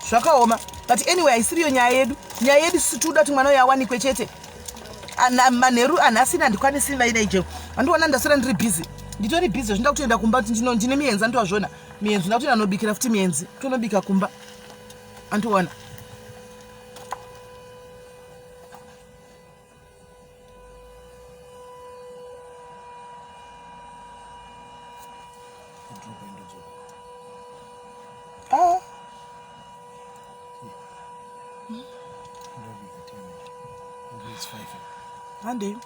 Zvakaoma. But anyway haisiriyo nyaya yedu. Nyaya yedu sisi tikuda kuti mwana uyu awanikwe chete. Manheru anhasi handikwanisi vainaijewo. Andiona ndasara ndiri busy. Nditori busy zvinoda kutoenda kumba kuti ndine mienzi andiwazvona. Mienzi ndoda kutoenda nobikira futi mienzi. Tonobika kumba. Andiona. Ah. Handei.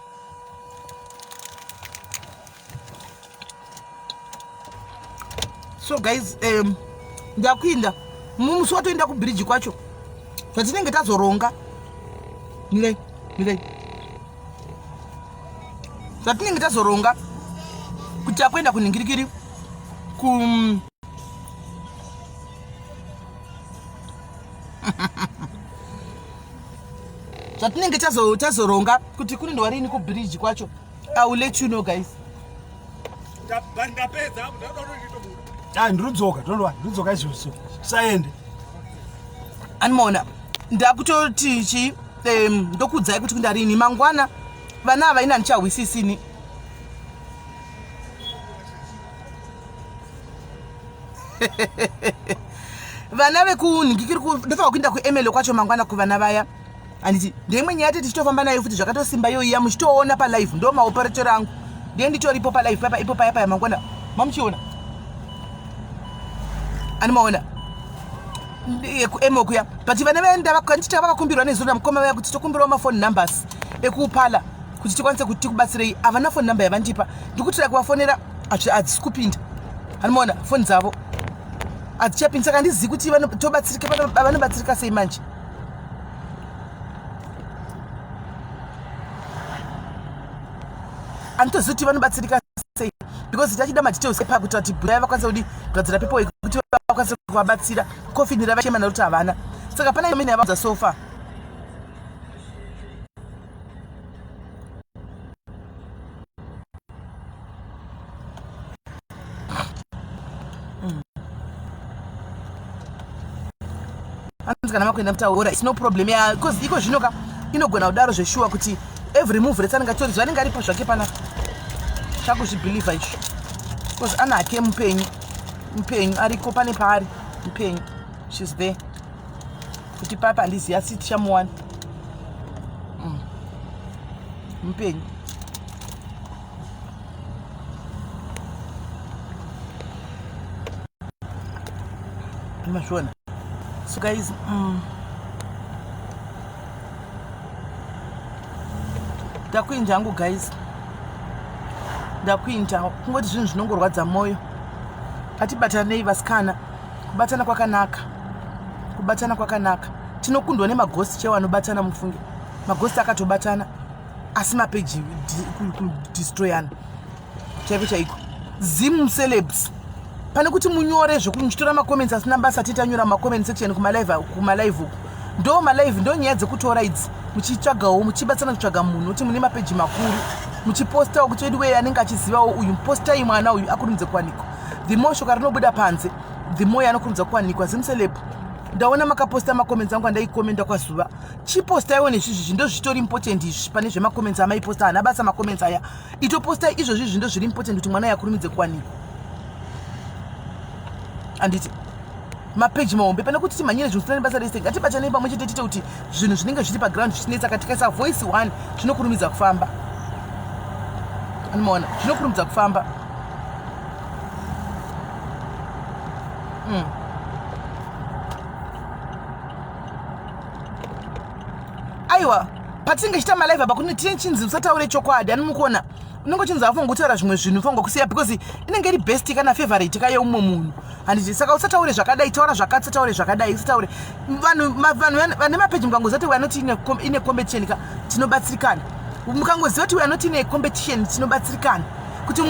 So guys, ndakuinda musi watoenda kubridge kwacho zvatinenge tazoronga. Mirai, mirai. Zvatinenge tazoronga kuti takuenda kunhingirikiri ku zvatinenge tazoronga kuti kunoendwa rini kubridge kwacho. I will let you know guys. Ndapedza, ndatoda ndinodzoka, don't worry, ndinodzoka izvozvo. Saende. Animona, ndakutoti chi ndokuudzai kuti kuenda rini mangwana. Vana ava ini handichahwisisini. Vana vekunhingikiri ndofanira kuenda kuemelo kwacho mangwana kuvana vaya. Handiti ndeimwe nyaya yati tichitofamba nayo futi zvakatosimba iyoiya muchitoona palive, ndo maoperator angu ndiye nditoripo palive papa ipo paya paya mangwana mamuchiona ani maona ekuemo kuya but vane vaenda vakanditi vakakumbirwa nezuro namukoma vaya kuti tokumbirawo mafone numbers ekupala kuti tikwanise kuti tikubatsirei. Havana phone number yavandipa, ndikutira kuvafonera hadzisi kupinda. Anomaona foni dzavo hadzichapinda, saka handizivi kuti tobatsirika vanobatsirika sei manje. Handitozivi kuti vanobatsirika sei because tachida madetails epa kuti vati bhuya vakwanise kudi kugadzira paperwork kuti vakwanise kuvabatsira. Coffin ravachema naro kuti havana, saka pana imene yavaudza so far. Hanzi kana makuenda mutaura, it's no problem ya because iko zvino ka inogona kudaro zveshuwa kuti every move rese anenge atori zvanenge aripo zvake panapa. Chakuzvibhilivha izvo because ana hake mupenyu, mupenyu ariko, pane paari mupenyu, she's there. Kuti papa handizivi asi tichamuwana. Mupenyu. Mazviona? So guys, ndakuinja hangu guys, ndakuinja. Kungoti zvinhu zvinongorwadza mwoyo. Ngatibatanei vasikana, kubatana kwakanaka, kubatana kwakanaka. Tinokundwa nemagosti chaiwo anobatana. Mufunge magosti akatobatana asi mapeji kudestroyana chaiko chaiko. Zim celebs, pane kuti munyore zvekuchitora macomments asina basa, titanyora macomment section kumalive, kumalive uku ndo malive, ndo nyaya dzekutora idzi, muchitsvagawo, muchibatsana kutsvaga munhu kuti mune mapeji makuru, muchipostawo kuti wedu weye anenge achizivawo uyu, postai mwana uyu akurumidze kuwanikwa. The more shoka rinobuda panze, the more yanokurumidza kuwanikwa. Zim celeb, ndaona makaposta macomments angu andaikomenda kwazuva. Chipostaiwo nezvizvi, ndo zvitori important izvi. Pane zvemacomments amaiposta haana basa macomments aya, itopostai izvozvi izvi, ndo zviri important kuti mwana yakurumidze kuwanikwa. Handiti mapeji mahombe, pane kuti timhanyire zvinhu zvisina nebasa rese, ngatibatanei pamwe chete tiite kuti zvinhu zvinenge zviri paground zvichinetsa. Ka tikaisa voice one zvinokurumidza kufamba. Anomaona zvinokurumidza kufamba. Aiwa, patinenge chiita malive apa kune tine chinzi usataure chokwadi. Ani mukuona unenge uchinzi afunga kutaura zvimwe zvinhu, ufanirwa kusiya because inenge iri best kana favorite ka yeumwe munhu, handiti? Saka usataure zvakadai, taura zvakati, usataure zvakadai, usataure. Vanhu vanhu vane mapeji, mukangoziva kuti we are not in a competition ka, tinobatsirikana. Mukangoziva kuti we are not in a competition, tinobatsirikana kuti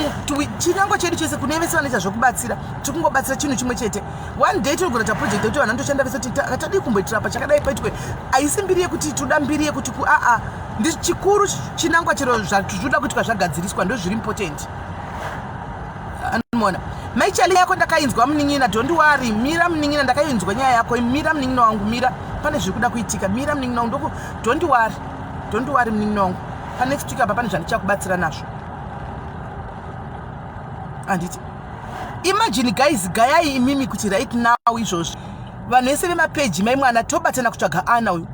chinangwa chedu chese kune vese vanoita zvokubatsira, tiri kungobatsira chinhu chimwe chete. One day tinogona ta project yekuti vanhu vanotoshanda vese kuti tadii kumboitira pa chakadai paitwe. Haisi mbiri yekuti toda mbiri yekuti ku aa, ndi chikuru chinangwa chero zvatoda kuitwa zvagadziriswa, ndo zviri important. Anomuona maichali yako ndakainzwa munin'ina, don't worry. Mira munin'ina, ndakainzwa nyaya yako. Mira munin'ina wangu, mira, pane zviri kuda kuitika. Mira munin'ina wangu, ndoku don't worry, don't worry munin'ina wangu. Panext week apa pane zvandichakubatsira nazvo, handiti? Imagine guys, gayai imimi kuti right now izvozvi vanhu vese vemapeji mai mwana tobatana kutsvaga ana uyu,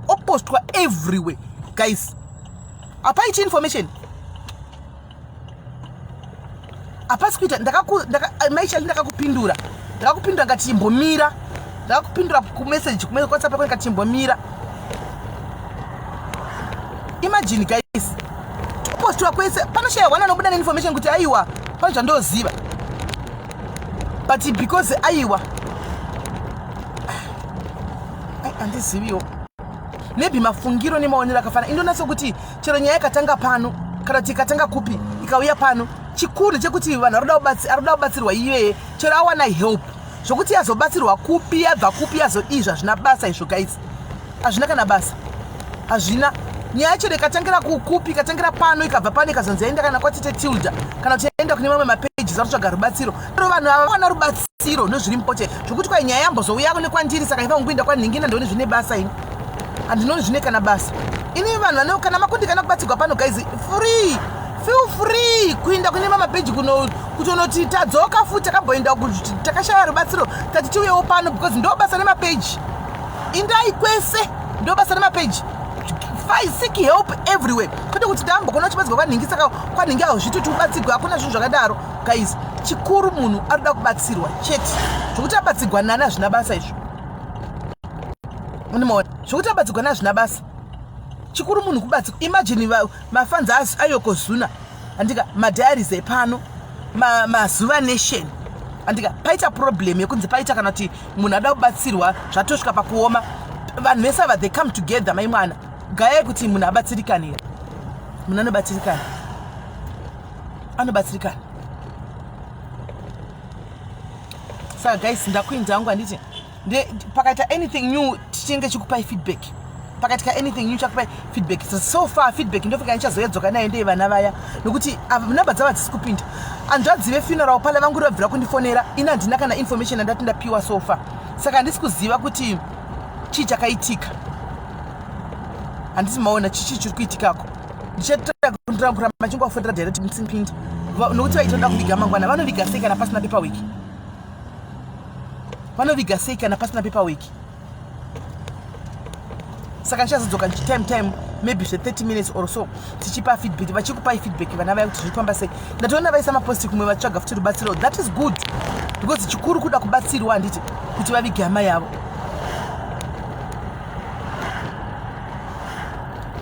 opostwa everywhere guys. Hapaiti information, hapasi kuita. Maichali, ndakakupindura, ndakakupindura ngati imbomira. Ndakakupindura kumessage kuWhatsApp yako ngati imbomira. Imagine guys, topostwa kwese, panoshaya one anobuda neinformation kuti aiwa, pane zvandoziva, but because aiwa, handiziviwo, maybe mafungiro nemaonero akafana. Indonatso kuti chero nyaya ikatanga pano kana kuti ikatanga kupi, ikauya pano, chikuru chekuti vanhu arikuda kubatsirwa iyeye, chero awana help, zvokuti yazobatsirwa kupi, yabva kupi, yazodii, zvazvina basa izvo guys, hazvina kana basa, hazvina nyaya. Chero ikatangira kukupi, ikatangira pano, ikabva pano, ikazonzi yaenda kana kwatete Tilda kana kuti yaenda kune mamwe mapages ari kutsvaga rubatsiro, ero vanhu ava vawana rubatsiro, ndozviri important. Zvokuti kwai nyaya yambozouya nekwandiri, saka ifanira kuenda kwanhingina, ndione zvine basa. Ini handinoni zvine kana basa ini. Vanhu vane kana makundikana kubatsirwa pano guys, free, feel free kuinda kune mamapeji kutonoti tadzoka futi, takamboenda takashaya rubatsiro, tati tiuyewo pano because ndo basa remapeji. Indai kwese, ndo basa remapeji. Seek help everywhere, kwete kuti ndambokona uchibatsirwa kwanhingi, saka kwanhingi hauzviti kuti ubatsirwe. Hakuna zvinhu zvakadaro guys. Chikuru munhu arikuda kubatsirwa chete. Zvokuti abatsigwa nani hazvina basa izvo, unomaona. Zvokuti abatsigwa nani hazvina basa, chikuru munhu kubatsirwa. Imagine mafanzi aYokozuna, andika madiaries epano, maZuva Nation, andika paita problem yekunzi paita kana kuti munhu ada kubatsirwa, zvatosvika pakuoma, vanhu vese ava, they come together. Mai mwana, gayai kuti munhu abatsirikane here? Munhu anobatsirikana, anobatsirikana. Saka guys, ndakuinda hangu, handiti? Pakaita anything new tichinge chikupai feedback. Pakaitika anything new chakupai feedback. So, so far feedback ndofika ndichazoyedzoka nayo ndei vana vaya, nokuti namba dzavo hadzisi kupinda. Hanzvadzi vefuneral parlour vangu vabvira kundifonera, ini handina kana information andati ndapiwa so far, saka handisi kuziva kuti chii chakaitika. Handisi maona chichii chiri kuitikako. Ndichakuramba chingovafonera direct, musipinda, nokuti vaitoda kuviga mangwana. Vanoviga sei kana pasina paperwork? Vanoviga sei kana pasina paperwork? Saka ndichazodzoka time time, maybe zve30 minutes or so, tichipa feedback, vachikupai feedback vana vaya kuti zviri kufamba sei. Ndatoona vaisa maposti kumwe vatsvaga futi rubatsiro. That is good, because chikuru kuda kubatsirwa, handiti, kuti vavige hama yavo.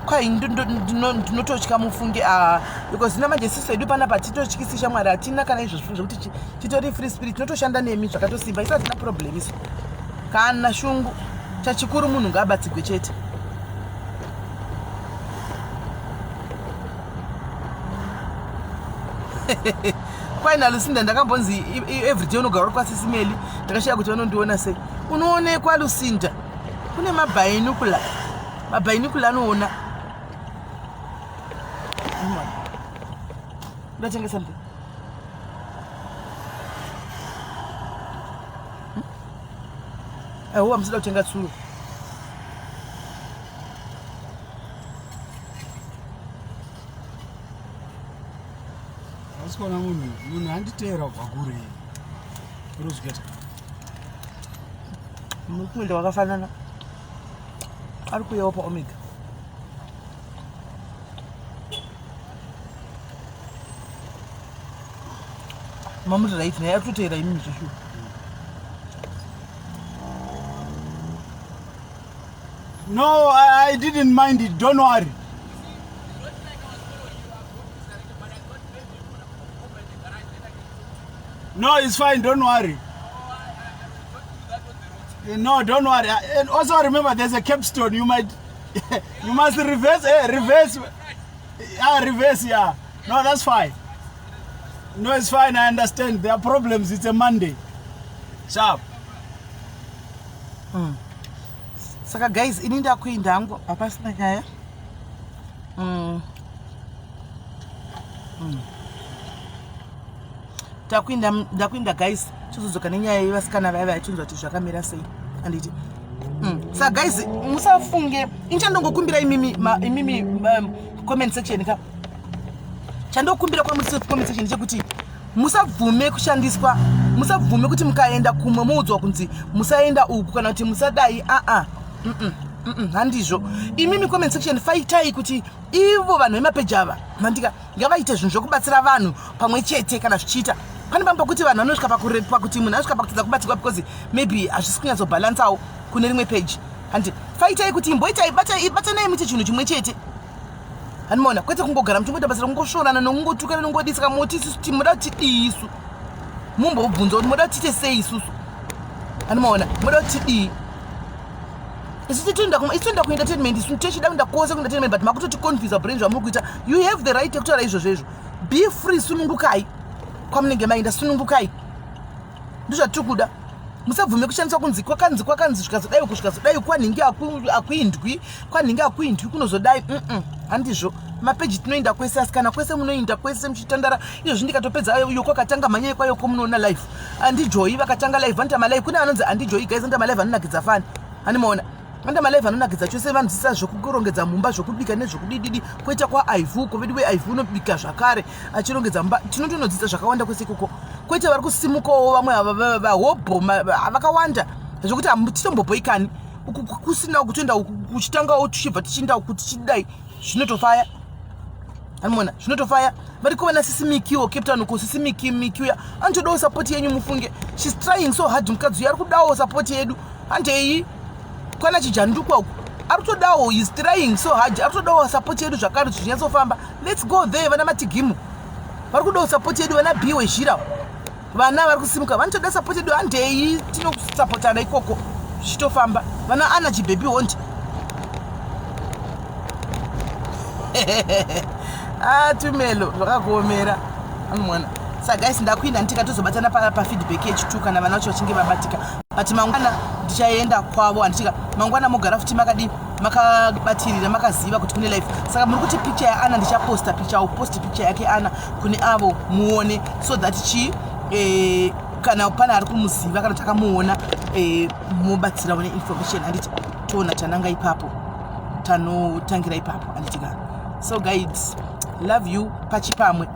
Kwai ndinototya mufunge, ah, because zina manje siso edu panapa titotyisi shamwari, hatina kana izvozvo zvekuti titori free spirit. Tinotoshanda nemi zvakatosimba, isu hatina problem isu kana shungu. Chachikuru munhu ngaabatsigwe chete. Kwaina Lucinda, ndakambonzi everyday unogara uri kwasisimeli, ndakashaya kuti vanondiona sei. Unoonekwa Lucinda, kune mabinocular, mabinocular anoona. Ndatengesa something. Aiwa, musida kutenga tsuro. Asikuona munhu, munhu anditeera kubva kure. Urozviketa. Muri kuenda wakafanana, ari kuuyawo paOmega. Mamuri right naye, ari kutoteera imimi zveshuwa. No, I didn't mind it. Don't worry. No, it's fine. Don't worry. No, don't worry. And also remember, there's a capstone. You might, you must reverse, reverse. Yeah, reverse, yeah. No, that's fine. No, it's fine. I understand. There are problems. It's a Monday. Sharp. Saka guys, ini ndakuinda hangu, hapasina nyaya. Takuinda, ndakuinda guys, tozodzoka nenyaya yevasikana vaya vaitinzwa kuti zvakamira sei, handiti? Saka guys, musafunge ini chandongokumbira imimi, imimi comment section ka, chandokumbira kwamuri comment section ndechekuti musabvume kushandiswa, musabvume kuti mukaenda kumwe muudzwa kunzi musaenda uku kana kuti musadai. Aa, handizvo. Imimi comment section, faitai kuti ivo vanhu vemapeji ava, mandika, ngavaite zvinhu zvokubatsira vanhu pamwe chete. Kana zvichiita, pane pamwe pakuti vanhu vanosvika pakuti munhu anosvika pakutadza kubatsirwa because maybe hazvisi kunyatsobhalansawo kune rimwe peji, handi? Faitai kuti imboitai, batanai muite chinhu chimwe chete, handimaona, kwete kungogara muchingoita basa rekungosvorana nokungotukana nongodisika. Moti isusu timoda kuti tidii isu? Mumbobvunza kuti moda kuti tiite sei isusu, handimaona? Moda kuti tidii isu? Titoenda isu toenda kuentertainment, isu tichida kuenda kwose kuentertainment, but makutoticonfuse brain zvamuri kuita. You have the right yekutaura izvozvo izvo. Be free, sunungukai kwamunenge maenda, sunungukai, ndozvatiri kuda. Musabvume kushandiswa kunzi kwakanzi, kwakanzi zvikazodai uku, zvikazodai kwanhingi akuindwi, kwanhingi akuindwi, kunozodai. Handizvo. Mapeji tinoenda kwese, asi kana kwese munoenda kwese muchitandara izvozvi, ndikatopedza Yoko akatanga mhanya yekwaYoko, munoona live Andijoi vakatanga live, vanoita malive. Kune vanonzi Andijoi guys, vanoita malive anonakidza fani, animaona, vanoita malive anonakidza chose, vanodzidzisa zvokurongedza mumba, zvokubika nezvokudididi. Koita kwaIvu uko, vedu weIvu unobika zvakare achirongedza mumba. Tinotonodzidza zvakawanda kwese ikoko. Koita vari kusimukawo vamwe vahobho vakawanda zvekuti titomboboikani. Uku kusina kutoenda uku kuchitangawo, tichibva tichinda uku tichidai, zvinotofaya. Anoona zvinotofaya. Variko vana Sisi Mikiwo Cape Town uko. Sisi Miki, Miki uya anotodawo support yenyu mufunge. She's trying so hard. Mukadzi uya ari kudawo support yedu. Handei kwana Chijandukwa uku, ari kutodawo. Is trying so hard, ari kutodawo support yedu zvakare kuti zvinyatsofamba. Let's go there. Vana Matigimu vari kudawo support yedu. Vana B Wezhira, vana vari kusimuka, vanotoda support yedu. Handei tinosapotana ikoko, zvichitofamba. Vana ana Chibhebi hondi. Ah, Tumelo, zvakakuomera anomwana. Sa guys, ndakuinda nditika tozobatana pafeedback yechitu kana vana vacho vachinge vabatika. But mangwana ndichaenda kwavo, handitika? Mangwana mogara futi makadi makabatirira, makaziva kuti kune life. Saka muri kuti picture yaAna ndichaposta picture, au post picture yake Ana kune avo muone, so that chi kana pane ari kumuziva kana takamuona, mubatsirawo neinformation, handiti? Toona tananga ipapo, tanotangira ipapo, handitika? So guys, love you. Pachipamwe.